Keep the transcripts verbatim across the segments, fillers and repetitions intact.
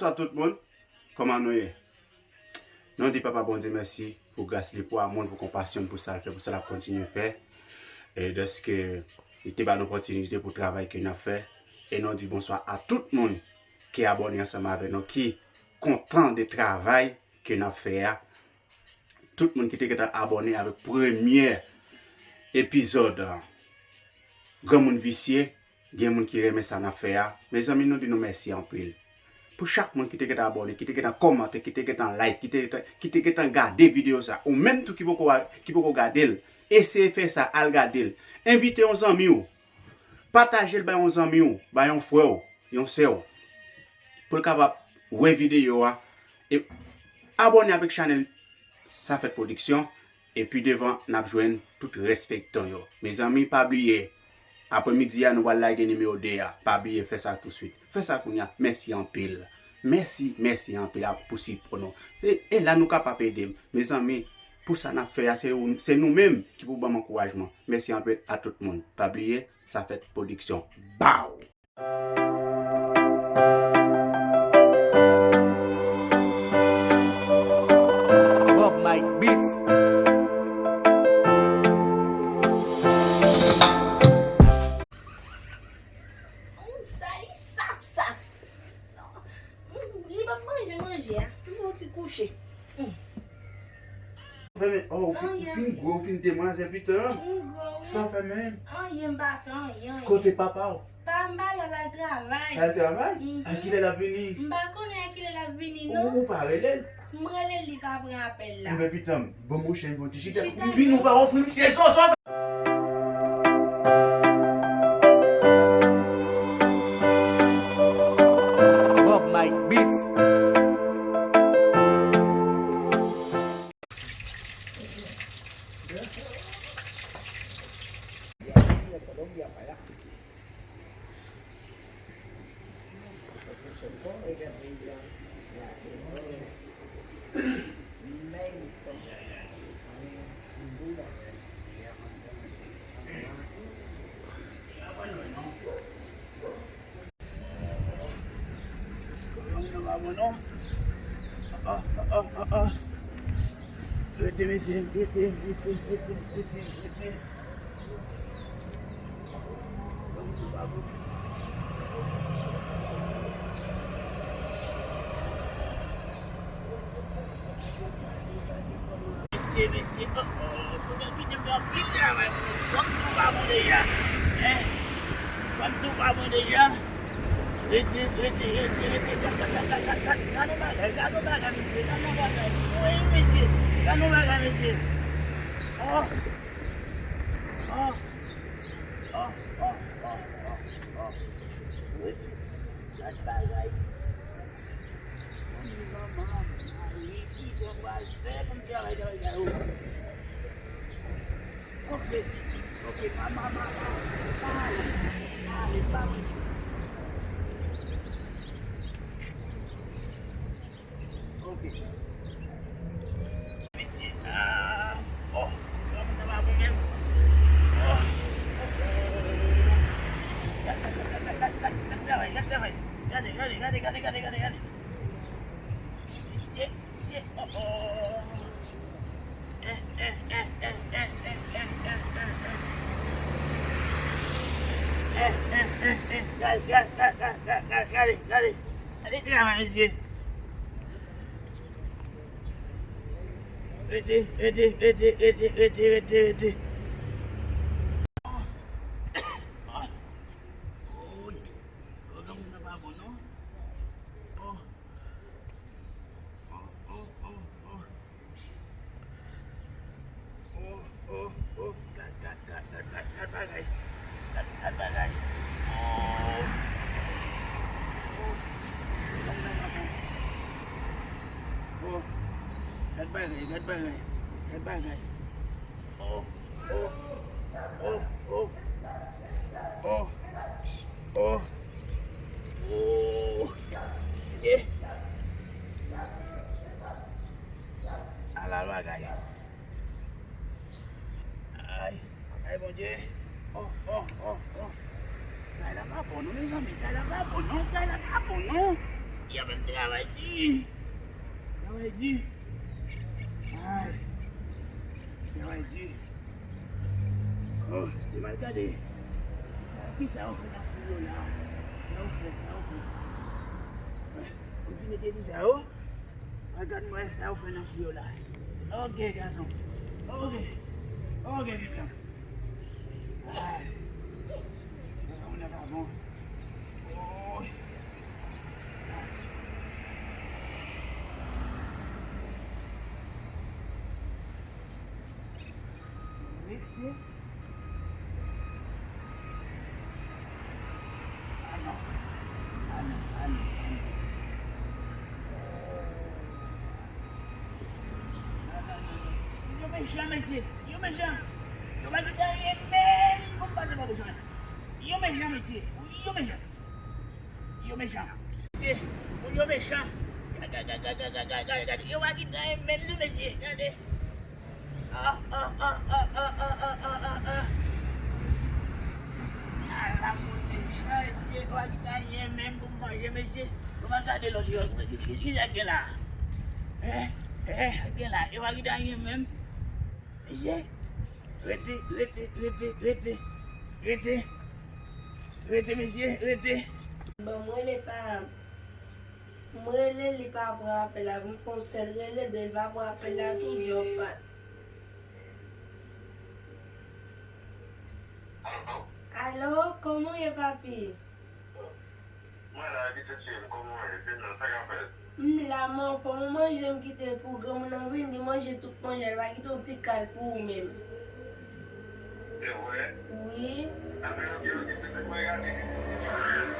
Bonjou tout moun, kòman nou ye? Nou di Papa Bondye mèsi pou gras li, pou amou l, pou konpasyon l, pou sa l fè, pou sa l ap kontinye fè. E dèske li te ba nou opòtinite pou travay ke n ap fè. E nou di bonswa a tout moun ki abòne ansanm avè nou, ki kontan de travay ke n ap fè a. Tout moun ki te gentan abòne avèk premye epizòd, a, Granmoun Visye, gen moun ki renmen sa n ap fè a. Mezanmi, nou di nou mèsi anpil. Pou chak moun ki te gentan abòne, ki te gentan kòmante, ki te gentan like, ki te gentan, ki te gentan gade videyo sa, ou menm tou ki poko, ki poko gade l, eseye fè sa, al gade l. Envite yon zanmi w. Pataje l bay yon zanmi w, bay yon frè w, yon sè w, pou l kapab wè videyo a. E abòne avèk chanèl Sa Fèt Pwodiksyon. E pi devan, n ap jwenn tout rès feyton yo. Mezanmi, pa bliye, apremidi a, nou pral lage nimewo de a. Pa bliye fè sa touswit. Fè sa kounye a. Mèsi anpil. Mèsi, mèsi anpil a, pou sipò nou. E, e la nou kapab ede m. Mezanmi, pou sa n ap fè a, se ou, se nou menm ki pou ban m ankourajman. Mèsi anpil a tout moun. Pa bliye, Sa Fèt Pwodiksyon. Baw! Bob Mike Beats. Moun sa li saf saf. Non. Li p ap manje manje a. M fè yon ti kouche. Mm. Fèmen, oh, ou fin, ou fin gwo, ou fin demwazè pita. M gwo, wi. Sa fè menm? Anyen, m pa fè anyen, anyen. Kote papa w? Pa m pa la, l al travay. L al travay? Mhm. A kilè l ap vini? M pa konnen a kilè l ap vini, non. Ou, ou pa rele l? M rele l, li pa pran apèl la. Enben, pitan m, ban m yon chèn, yon ti chita. Chita. M vin, ou pa ofri m chèn, sa, sa. Bob Mike Beats. Rete, mesye, rete, rete, rete, rete, rete. Mesye, mesye, oh, oh, kounye a kite m fè anpil travay, kounye a kòm tou pa bon deja. Hein? Kòm tou pa bon deja. Rete, rete, rete, rete, gad, gad, gad yon bagay, gad yon bagay, mesye, gad yon bagay. Wi, mesye, gad yon bagay, mesye. Oh. Oh. Oh, oh, oh, oh, oh. Wi. Gad bagay. Sanble manman m, mari, kijan m pral fè pou m travay, travay, travay. Ok, ok, pa, pa, pa, pa, pa ale, pa ale, pa mwen. Ok. Mesye, ah, oh, granmoun nan pa bon menm. Oh. Gad, gad, gad travay, gad travay. Gade, gade, gade. Mesye, mesye, oh, oh. Eh, eh, eh, eh, eh, eh, eh, eh, eh, eh. Eh, eh, eh, eh, gade, gade, gade, gade, gade, gade, gade. Gade travay, mesye. Rete, rete, rete, rete, rete, rete, rete. Oh. Oh. Oh, granmoun nan pa bon, non. Oh. Oh, oh, oh, oh. Oh, oh, oh. Gad, gad, gad bagay. Gad, gad bagay. Oh. Oh. Oh. Gad bagay, gad bagay. Gad bagay. Oh, oh, oh, oh. Oh, oh, oh. Mesye. Ala bagay. Ay, ay, Bondye. Oh, oh, oh, oh. Kay la pa bon non, mezanmi. Kay la pa bon non, kay la pa bon non. Y ap travay di. Travay di. Ay. Travay di. Oh, te mal gade. Se sa, ki sa ou fè nan fwi yo la? Sa ou fè, sa ou fè? Ou fin mete di sa yo? Al gad mwen sa ou fè nan fwi yo la. Ok, gason. Ok. Ok, pitit. Ay. Gason, mwen nan pa bon. Oh. Rete. Ah non. Ah non, ah non, ah non. Yo mechan, mesye. Yo mechan. Yo pa kite anyen menm pou m pase pa bouch mwen. Yo mechan, mesye. Yo mechan. Yo mechan. Mesye, moun yo mechan. Gade, gade, gade, gade, gade, gade. Yo pa kite anyen menm non, mesye. Gade. Ah, ah, ah. Ala moun mechan, mesye. Yo pa kite anyen menm pou m manje, mesye. Yo pa gade lòt yo. Ki, ki, ki sa k gen la? Eh, eh, sa k gen la? Yo pa kite anyen menm. Mesye, rete, rete, rete, rete, rete, rete, mesye, rete. Bon, mwen rele pa, mwen rele li pa pran apèl la, m fè yon sèl rele de li pa pran apèl la tou, djòb pa. Alo, kòman w ye, papi? Mwen la, pitit fi m, kòman w ye? Di m non, sa k ap fèt? M la, m anfòm, ou manje m kite pou granmoun nan vin, li manje tout manje, li pa kite yon ti kal pou ou menm. Se vre? Wi. Anben, oke, oke, pitit mwen, gade.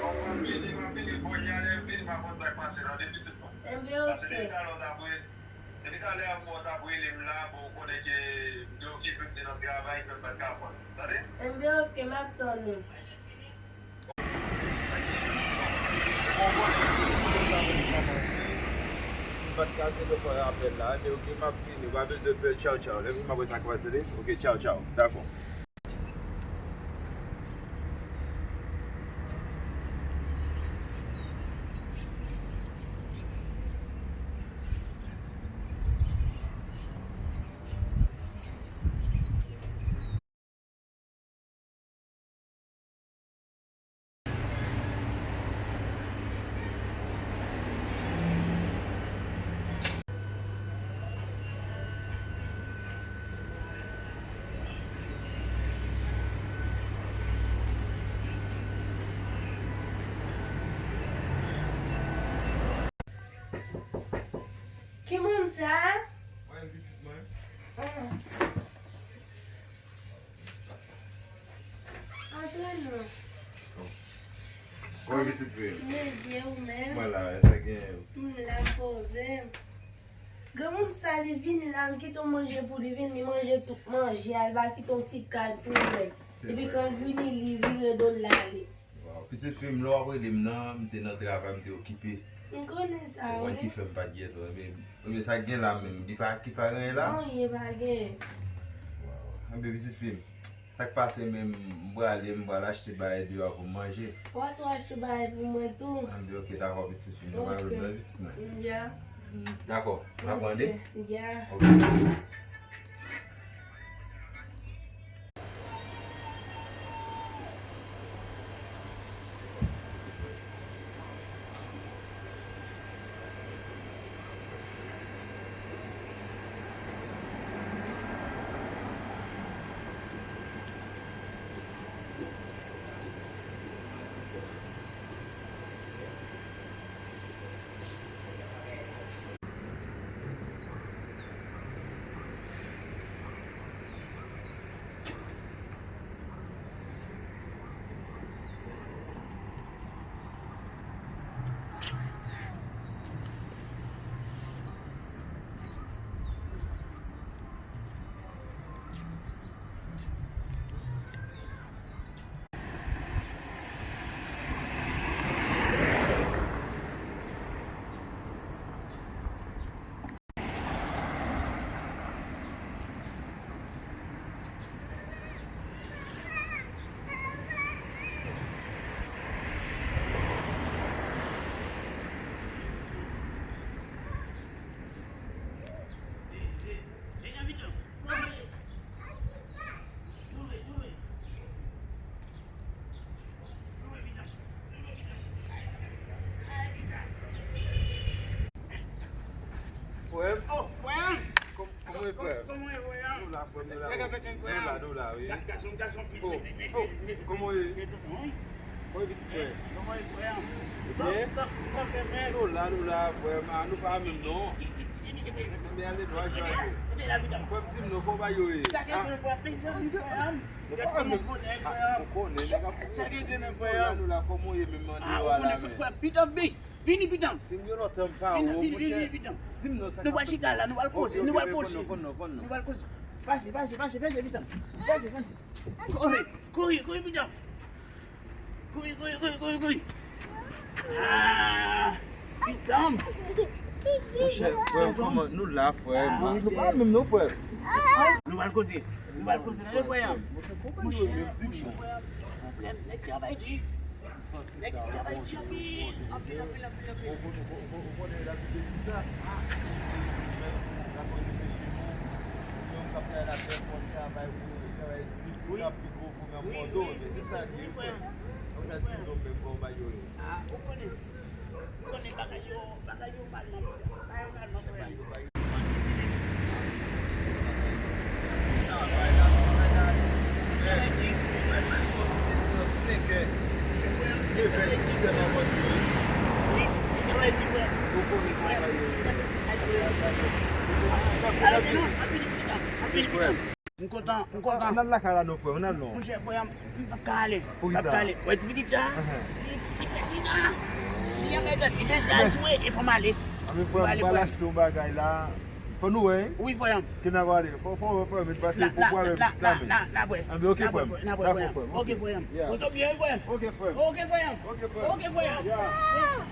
Bon, m ap vini, m ap vini kounye a, lè m vini, m ap konn sa k pase, tande, pitit mwen. Enben, oke. Paske depi talè w t ap rele, depi talè a m wè w t ap rele m la, bon, ou konnen ke m te okipe, m te nan travay, ke m pa t ka pran. Tande? Enben, oke, m ap tann ou. M pa t ka tande pran apèl la, men oke, m ap vini, ou pa bezwen pè, tchaw, tchaw. Lè m vin, m ap wè sa k ap pase, tande? Oke, tchaw, tchaw. Dakò. Ki moun sa? Mwen, pitit mwen. Ah. Antre non. Kòman pitit mwen? Mwen byen, ou menm? Mwen la, sa gen? M la, m poze. Granmoun sa, li vin la, m kite yon manje pou li vin, li manje tout manje a, li pa kite yon ti kad pou mwen. Epi kan l vini, li vire do l, l ale. Waw, pitit fi m, lè w ap rele m nan, m te nan travay, m te okipe. M konnen sa, wi. Ou konprann ki fè m pa t gentan, men, men sa k gen la menm, li pa, ki pa gen la? Non, li pa gen. Waw, enben pitit fi m, sa k pase menm, m prale, m pral achte bagay deyò pou m manje. W a tou achte bagay pou mwen tou. Enben, oke, dakò, pitit fi m, nou pral rele pitit mwen. Ya. Dakò, m ap mande. Ya. Oke. Frè. Kòman e, frè? Nou la, frè, nou la. Sa k ap fèt menm, frè? Nou la, nou la, wi. Gad gason, gason pil, oh, pil, pil, pil. Kòman w ye? Gen tout, wi. Kòman w ye, pitit frè? Kòman w ye, frè? Ou byen? Sa, sa fè mèt. Nou la, nou la, frè. Ah, nou pa menm, non. Men ale dwa jwa yo. Frè m, di m non, kòman bagay yo ye? Sa gen, frè m, frè m. Gad kòman w konnen, frè m. Ou konnen, nèg ap... Sa gen, frè m, frè m. Nou la, nou la, kòman w ye menm, mande yo a la, men. Frè m, pitan, bi. Vini, pitan. Si m gen lontan m pa wè w, monchè. Vini, vini, vini, pitan. Di m non, sa k ap fèt. Nou pral chita la, nou pral koze, nou pral koze. Nou pral koze. Pase, pase, pase, pase, pitan. Pase, pase. Kouri, kouri, kouri, pitan. Kouri, kouri, kouri, kouri, kouri. Ah, pitan. Monchè, frè m, kòman nou la, frè m? Nou pa menm non, frè m. Nou pral koze. Nou pral koze. Tande, frè m. Monchè, kòman yo ye menm, di m non. Pwoblèm, nèg travay di. Nèg ki travay di anpil, anpil, anpil, anpil, anpil. Ou konnen, ou konnen, ou konnen l ap di sa. Nèg la konn repeche nou. Yon k ap travay la, fè fò travay pou travay di, pou k ap pi gwo, pou m ap fò do. Se sa l ye, frè. Ou ta di nou menm kòman bagay yo ye. Ah, ou konnen. Ou konnen bagay yo, bagay yo mal nan, bagay yo mal nan, frè. M kontan, m kontan. Ann al lakay la non, frè, ann al non. Monchè, frè, m, m p ap ka ale. Poukisa? M p ap ka ale. Wè ti pitit sa? Li, li pèdi nan. Li anmède, li deja jwe, e fò m ale. Anben, frè, m pral achte yon bagay la. Fò nou wè, wi, frè m. Ke n a prale. Fò, fò, fò, met pase pou pral wè pitit la, men. Anben, oke, frè m. Dakò, frè m. Oke, frè m. Ou tou byen, wi, frè m? Oke, frè m. Oke, frè m. Oke, frè m.